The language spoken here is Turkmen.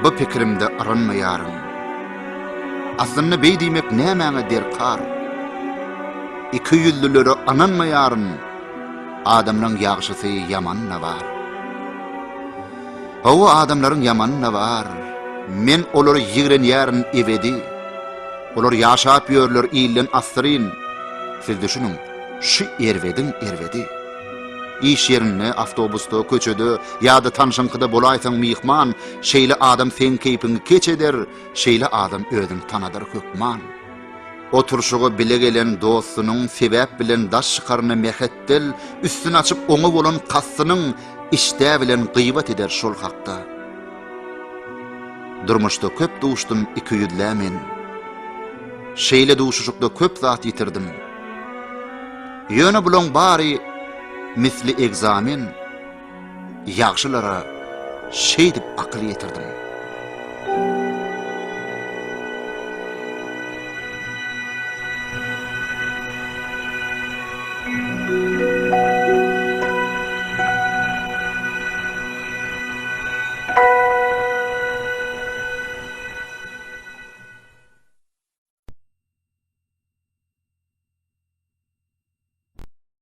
Bu pikirimde yrynmaýaryn. Aslynda beý diýmek nämäňe derkar? Ikiýüzlülere ynanmaýaryn, Adamlaň ýagşysy, ýamany-da bar. Hawa, adamlaryň ýamany-da bar. Men olary ýigrenýärin ebedi. Olar ýaşap ýörler ilden assyryn. Siz düşüniň, şu erbediň erbedi. Iş ýerinde, awtobusda, köçede ýa-da tanşyňkyda bolaýsaň myhman, şeýle adam seň keýpiňi keç eder, şeýle adam özüni tanadar hökman. Oturşyga bile gelen dostunyň sebäp bilen daş çykaryna mähetdel, üstüni açyp oňa bolan kastynyň işdä bilen gybat eder şol hakda. Durmuşda köp duşdum ikiýüzlä men. Şeýle duşuşykda köp zat ýitirdim. Ýöne bulaň bary misli egzamen, ýagşylara şeýdip akyl ýetirdim.